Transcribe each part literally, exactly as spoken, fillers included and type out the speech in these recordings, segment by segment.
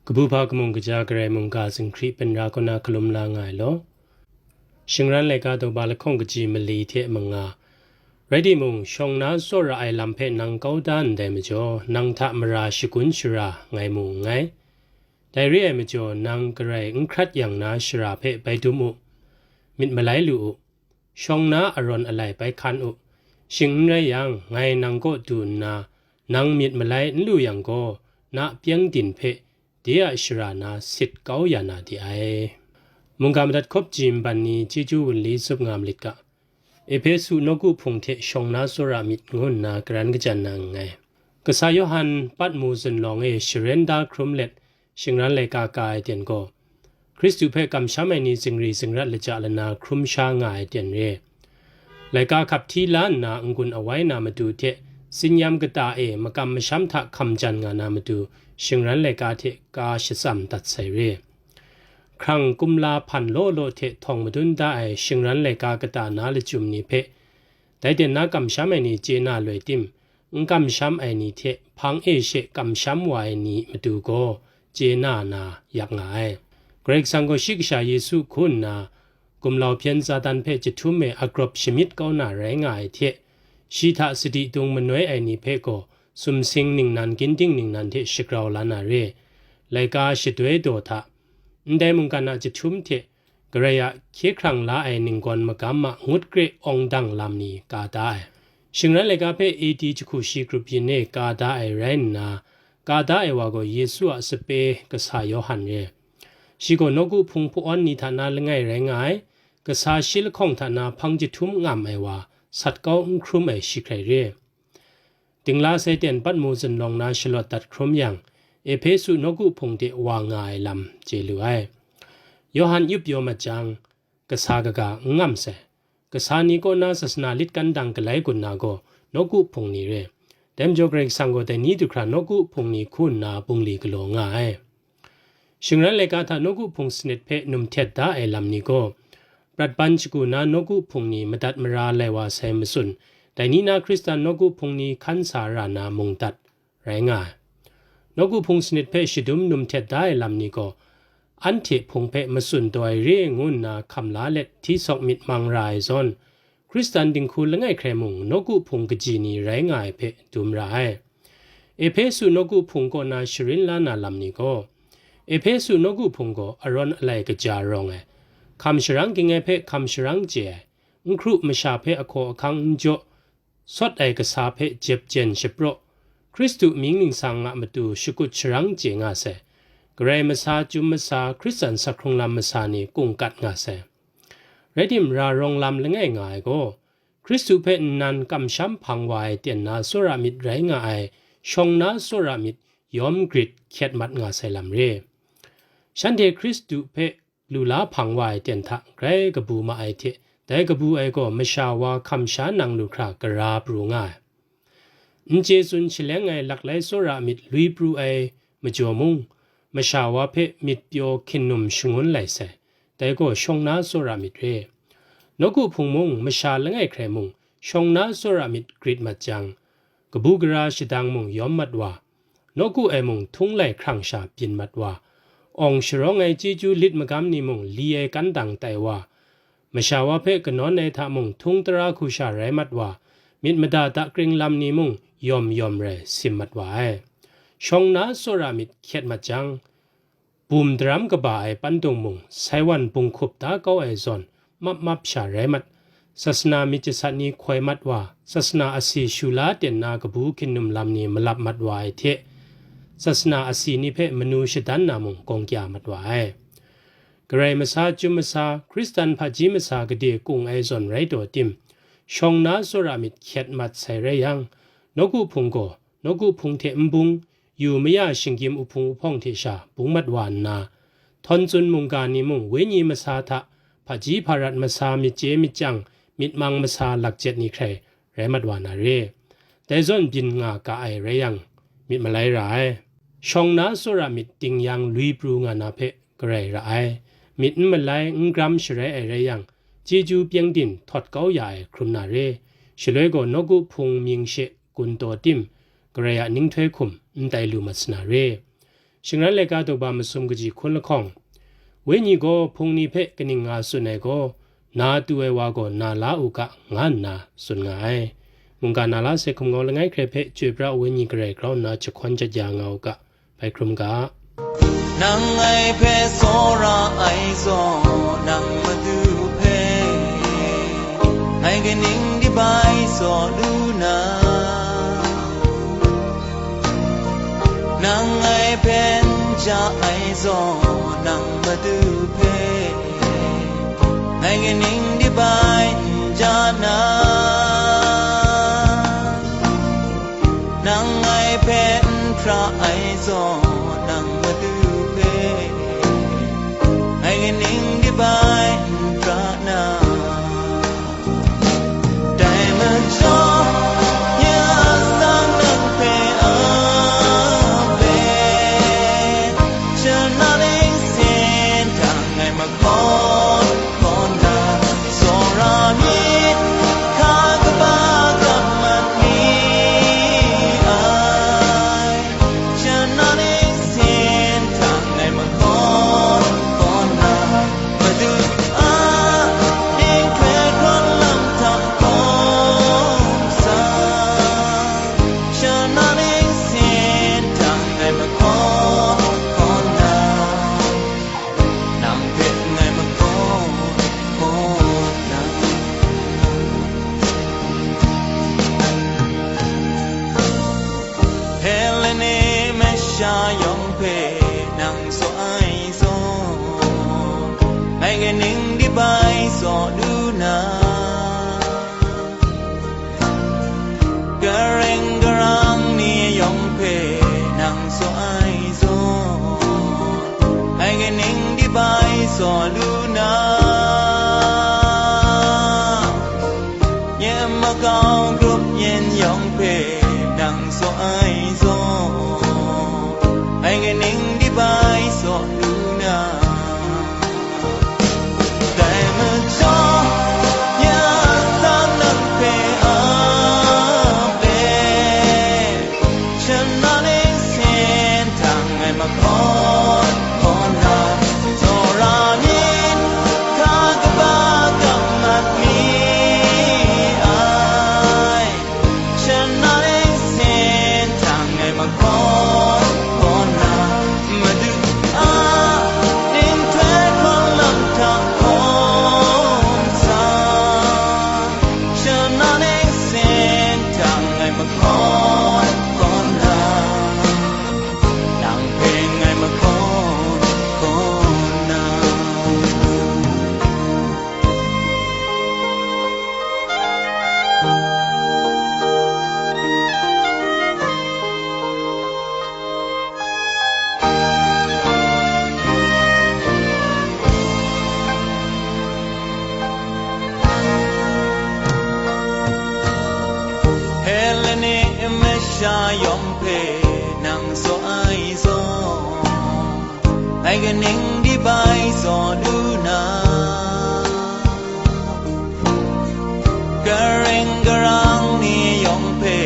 Kabu hpa kamung kaja Karai mungga zinghkri pen ra kaw na hkalum la nga ai law, shingran laika daw ba lahkawng kaji mali hte manga, rai timung, shawng na tsawra ai lam hpe nang kau da ndai majaw, nang hta mara shagun shara ngai mu nngai. Dai re ai majaw, nang Karai n hkrat yang na shara hpe bai dum u, myit malai lu u, shawng na arawn alai bai hkan u, shing n rai yang, ngai nang kaw du nna, nang myit malai n lu yang gaw, na pyengdin hpe de a shara na sit kau ya na de ai. Mungga madat hkawp ji nban ni chyeju wunli tsup nga malit ga, Ehpesu nawku hpung hte shawng na tsawra myit ngu nna karan kajan na nngai. Kasa Yawhan Patmu zunlawng e sharen da hkrum let shingran laika ka ai ten gaw, Hkristu hpe kamsham ai ni zingri zingrat laja lana hkrum sha nga ai ten re. Laika hkap hti la nna n-gun awai na matu hte, tsinyam kata e makam masham hta hkam jan nga na matu, shingran laika hte ka shatsam dat sai re. Hkrang kumla hpan law law hte htawng madun da ai shingran laika kata na lachyum ni hpe, dai ten na kamsham ai ni chye na loi tim, n kamsham ai ni hte hpang e she kamsham wa ai ni matu gaw chye na na yak nga ai. Karai Kasang gaw shi Kasha Yesu hku nna, gumlau hpyen Satan hpe jahtum e agrawp shamyit kau na rai nga ai hte, shi hta sadi dung manoi ai ni hpe gaw sumsing ningnan ginting ningnan hte shagrau la na re. Laika shadoi daw hta, ndai mungkan a jahtum hte Karai a hkye hkrang la ai ninggawn magam a ngut kre awng dang lam ni ka da ai. Shingran laika hpe A D jahku shi grup yin e ka da ai rai nna, ka da ai wa gaw Yesu a sape kasa Yawhan re. Shi gaw nawku hpung hpawn ni hta na langai rai nga ai, kasa shi lahkawng hta na hpang jahtum ngam ai wa, sat kau n hkrum ai shi hkrai re. Dingla Satan Patmu zunlawng na shalawt dat hkrum yang, Ehpesu nawku hpung de wa nga ai lam chye lu ai. Yawhan yup yaw mat jang, kasa kaga n ngam sai. Kasa ni kaw na sasana lit kan dang galai gun na gaw nawku hpung ni re. Dai majaw Karai Kasang gaw dai ni du hkra nawku hpung ni hku nna bungli galaw nga ai. Shingran laika hta nawku hpung sanit hpe num htet da ai lam ni gaw, prat ban shagu na nawku hpung ni madat mara lai wa sai matsun, dai ni na Hkristan nawku hpung ni hkan sa ra na mungdat rai nga ai. Nawku hpung sanit hpe shadum num htet da ai lam ni gaw, anhte hpung hpe matsun taw ai re ngu nna hkam la let hti sawk myit mang ra ai zawn, Hkristan dinghku langai hkrai mung nawku hpung kaji ni rai nga ai hpe dum ra ai. Ehpesu nawku hpung kaw na sharin la na lam ni gaw, Ehpesu nawku hpung gaw arawn alai kaja rawng ai, hkam sharang ging ai hpe hkam sharang chye ai, n hkru masha hpe ahkaw ahkang n jaw, sawt ai kasa hpe jep jen shapraw, Hkristu mying ningsang a matu shakut sharang chye nga sai, Karai masa, Chyum masa, Hkristan sak hkrung lam masa ni kungkat nga sai. Rai tim, ra rawng lam langai nga ai gaw, Hkristu hpe nnan kamsham hpang wa ai ten na tsawra myit rai nga ai, shawng na tsawra myit yawm grit hkyet mat nga sai lam re. Shanhte Hkristu hpe lu la hpang wa ai ten hta grai kabu ma ai hte, dai kabu ai gaw masha wa hkam sha nang lu hkra gara pru nga ai. N chye tsun shaleng ai laklai tsawra myit lui pru ai majaw mung, masha wa hpe myit pyaw hkingnum shangun lai sai, dai gaw shawng na tsawra myit re. Nawku hpung mung, masha langai hkrai mung, shawng na tsawra myit grit mat jang, kabu gara shadang mung yawm mat wa, nawku ai mung htung lai hkrang sha byin mat wa, awng sharawng ai chyeju lit magam ni mung li ai kan dang tai wa, masha wa hpe kanawn ai hta mung htung tara hku sha rai mat wa, myit mada dakring lam ni mung yawm yawm rai sim mat wa ai. Shawng na tsawra myit hkyet mat jang, bum daram kaba ai pandung mung, sai wan bunghkup da kau ai zawn, map map sha rai mat, sasana myit jasat ni hkoi mat wa, sasana asi shu la ten na kabu hkingnum lam ni malap mat wa ai hte, sasana asi ni hpe manu shadan na mung gawng kya mat wa ai. Karai masa, Chyum masa, Hkristan hpaji masa gade kung ai zawn rai taw tim, shawng na tsawra myit hkyet mat sai rai yang, nawku hpung gaw nawku hpung hte n bung, yu maya shinggyim uhpung uhpawng hte sha bung mat wa nna, htawn tsun mungga ni mung wenyi masa hta hpaji hparat masa myit chye myit chyang myit mang masa lakjet ni hkrai rai mat wa na re. Dai zawn byin nga ga ai rai yang, myit malai ra ai. Shawng na tsawra myit ding yang lui pru nga na hpe garai ra ai. Myit n malai n gram sharai ai rai yang, chyeju pyengdin htawt kau ya ai hkrum na re. Shaloi gaw nawku hpung mying she gun taw tim, Karai a ninghtoi hkum n tai lu mat sa na re. Shingran laika daw ba masum kaji hkun lahkawng, Wenyi gaw hpung ni hpe kaning nga tsun ai gaw, na tu ai wa gaw na la u ga, nga nna tsun nga ai. Mungga na la sai hkum ngau langai hkrai hpe Chyoi pra ai Wenyi garai grau nna jahkawn jat ya nga u ga, bai hkrum ga. Nang ngai hpe tsawra ai zawn, nang Madu hpe ngai kaning di bai tsaw lu na? Nang ngai hpe n ja ai zawn, nang Madu hpe ngai kaning di bai n ja na? Nang ngai hpe n hpra ai zawn, nang Madu hpe ngai kaning di bai n hpra na? Dai majaw, ya sang nang hpe a let, shana ning sin htang ngai mahkawn kawn na, tsawra myit hka kaba gam mat mi ai. Shana ning sin htang ngai mahkawn kawn na, Madu a, ning hkoi hkrawn lam hta hkawm sa. Shana ning sin htang ngai mahkawn kawn na, nang hpe ngai mahkawn kawn na. Heleni masha yawng hpe nang tsaw ai zawn, ngai kaning di bai tsaw lu na? Gareng garang ni yawng hpe nang tsaw ai zawn, ngai kaning di bai tsaw lu na? Nye makau grup yin yawng hpe nang tsaw ai zawn, ngai kaning di bai tsaw lu na? Dai majaw, ya sang nang hpe a let, shana ning sin htang ngai mahkawn kawn na, tsawra myit hka kaba gam mat mi ai. Shana ning sin htang ngai mahkawn kawn na, Madu a, ning hkoi hkrawn lam hta hkawm sa. Shana ning sin htang ngai mahkawn kawn na, nang hpe ngai mahkawn kawn na. Heleni masha yawng hpe nang tsaw ai zawn, ngai kaning di bai tsaw lu na? Gareng garang ni yawng hpe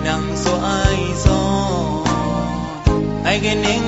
nang tsaw ai zawn, ngai kaning